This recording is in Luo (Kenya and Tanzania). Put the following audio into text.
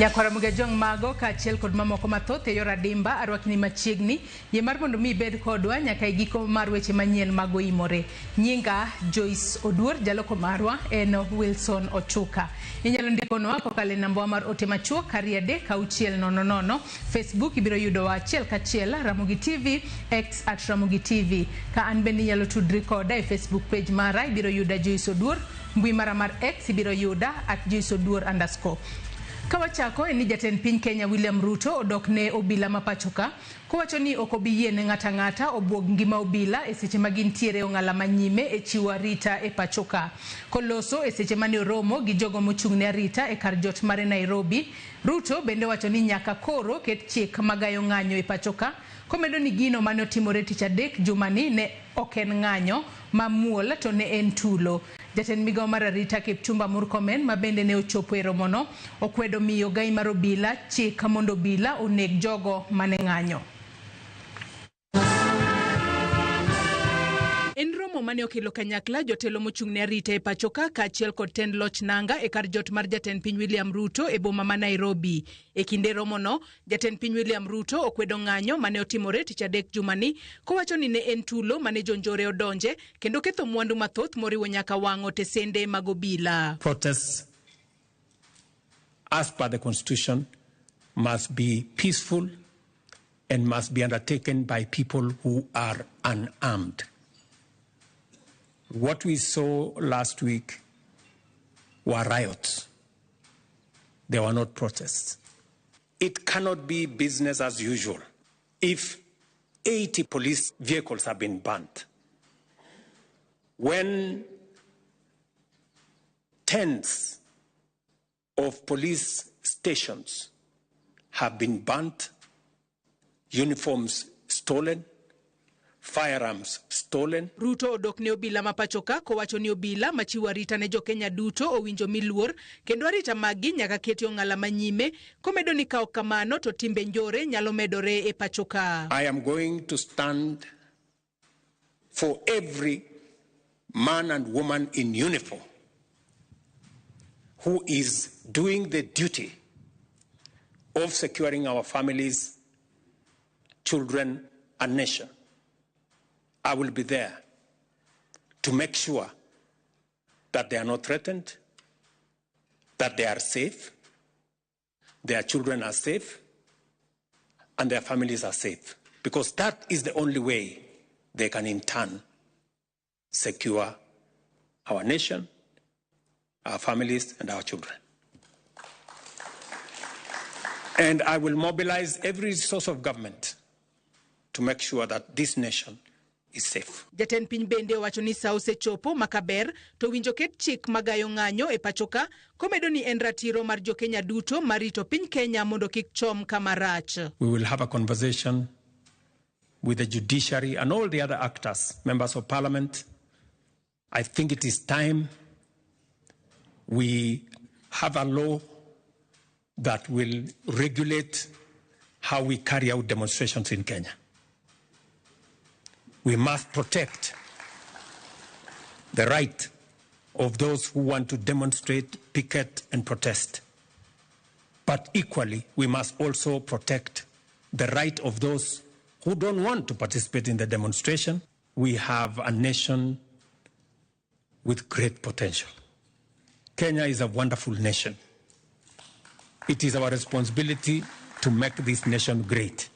Nyakwara Mugajwang' mago kaachiel kod mamoko mathoth e yor adimba arwakni machiegni yie mar mondo mi ibed kodwa nyaka e giko mar weche manyien mag oimore. Nyinga Joyce Oduor, jaloko marwa en Wilson Ochuka. Inyalo ndikonwa kokalo e nambawa mar ote machuok 23600. Facebook ibiro yudowa achiel kachiel Ramogi TV, X at Ramogi TV. Ka an bende inyalo tudri koda e Facebook page mara ibiro yuda Joyce Oduor, mbui mara mar X ibiro yuda at Joyce Oduor underscore. Ka wachako en ni jatend piny Kenya William Ruto odok ne obila ma pachoka kowacho ni ok obi yie ne ng'ato ang'ata obuog ngima obila e seche ma gintiere e ong'ala ma nyime e chiwo arita e pachoka. Koloso e seche mane oromo gi jogo mochung' ne arita e kar jot mare Nairobi, Ruto bende owacho ni nyaka koro ket chik magayo ng'anyo e pachoka komedo ni gino mane otimore tich adek jumani ne ok en ng'anyo mamuol to ne en tulo. Jatend migao mar arita Kipchumba Murkomen ma bende ne ochopo e romono okwedo miyo gai mar obila chik mondo obila oneg jogo mane ng'anyo. En romo mane okelo kanyakla jotelo mochung' ne arita e pachoka kaachiel kod tend loch nanga e kar jot mar jatend piny William Ruto e boma ma Nairobi. E kinde romono, jatend piny William Ruto okwedo ng'anyo mane otimore tich adek jumani kowacho ni ne en tulo mane jonjore odonje kendo ketho mwandu mathoth moriwo nyaka wang'o tesende mag obila. Protests, as per the Constitution, must be peaceful and must be undertaken by people who are unarmed. What we saw last week were riots. They were not protests. It cannot be business as usual if 80 police vehicles have been burnt. When tens of police stations have been burnt, uniforms stolen, firearms stolen. Ruto odok ne obila ma pachoka kowacho ni obila machiwo arita ne jokenya duto owinjo miluor kendo arita maggi nyaka keti ong'ala manyime komedo ni ka ok kamano to timbe njore nyalo medore e pachoka. I am going to stand for every man and woman in uniform who is doing the duty of securing our families, children, and nation. I will be there to make sure that they are not threatened, that they are safe, their children are safe, and their families are safe. Because that is the only way they can in turn secure our nation, our families, and our children. And I will mobilize every resource of government to make sure that this nation is safe. Jatend piny bende owacho ni sa osechopo makaber to winjo ket chik magayo ng'anyo e pachoka komedo ni en ratiro mar jokenya duto mar rito piny Kenya mondo kik chom kama rach. We will have a conversation with the judiciary and all the other actors, members of parliament. I think it is time we have a law that will regulate how we carry out demonstrations in Kenya. We must protect the right of those who want to demonstrate, picket, and protest. But equally, we must also protect the right of those who don't want to participate in the demonstration. We have a nation with great potential. Kenya is a wonderful nation. It is our responsibility to make this nation great.